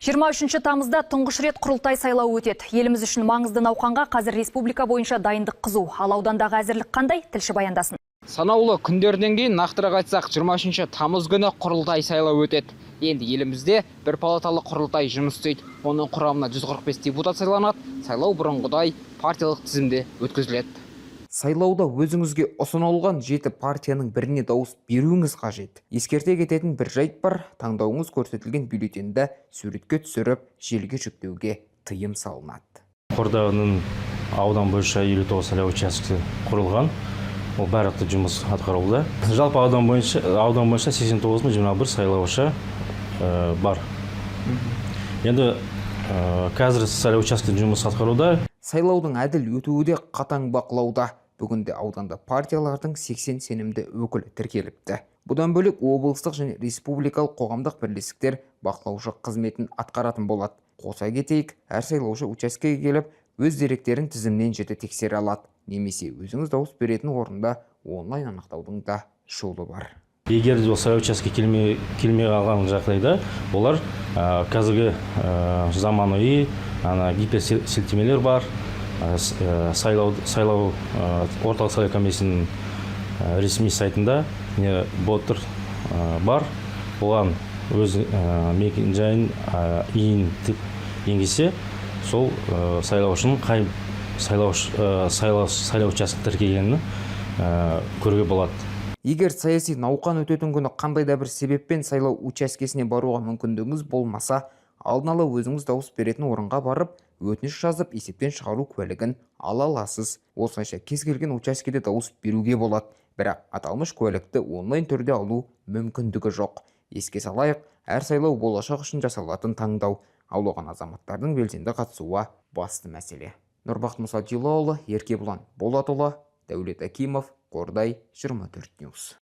23 тамызда тұңғыш рет құрылтай сайлауы өтеді. Еліміз үшін маңызды науқанға қазір республика бойынша дайындық қызу. Ал аудандағы әзірлік қандай? Тілші баяндасын. Санаулы күндерден кейін, нақтырақ айтсақ, 23 тамыз күні құрылтай сайлауы өтеді. Енді елімізде бір палаталы құрылтай жұмыс істейді. Оның құрамына 145 депутат сайланады. Сайлау бұрынғыдай партиялық тізімде өткізіледі. Сайлауда өзіңізге ұсынылған жеті партияның біріне дауыс беруіңіз қажет. Ескерте кететін бір жайт бар: таңдауыңыз көрсетілген бюллетенді суретке түсіріп, желіге жүктеуге тыйым салынады. Қордайдың аудан бойынша 59 сайлау учаскесі құрылған. Ол барлықты жұмыс атқарылуда. Жалпы аудан бойынша 89 021 сайлаушы бар. Енді қазір сайлау учаскесі жұмыс атқаруда. Сайлаудың әділ өтуі де қатаң бақылауда. Бүгінде ауданда партиялардың 80 сенімді өкілі тіркеліпті. Бұдан бөлек, облыстық және республикалық қоғамдық бірлестіктер бақылаушы қызметін атқаратын болады. Қоса кетейік, әр сайлаушы учаскеге келіп, өз деректерін тізімнен жіті тексере алады немесе өзіңіз дауыс беретін орында онлайн анықтаудың да жолы бар. Егер де ол сайлау учаскеге келмей қалған жағдайда, олар қазіргі заманауи ана гиперсілтемелер бар, сайлау орталық сайлау комиссиясының ресми сайтында не боттар бар. Оған өз мекен жайын, ИИН енгізсе, сол сайлаушының қай сайлаушы сайлау учаскесі тіркелгенін көруге болады. Егер саяси науқан өтетін күні қандай да бір себеппен сайлау учаскесіне баруға мүмкіндігіңіз болмаса, алдын ала өзіңіз дауыс беретін орынға барып, өтініш жазып, есептен шығару куәлігін ала аласыз. Осылайша кез келген учаскеде дауыс беруге болады. Бірақ аталмыш куәлікті онлайн түрде алу мүмкіндігі жоқ. Еске салайық, әр сайлау болашақ үшін жасалатын таңдау. Ал оған азаматтардың белсенді қатысуы басты мәселе. Нұрбақыт Мұсадилаұлы, Еркебұлан Болатұлы, Дәулет Акимов, Қордай, 24 News.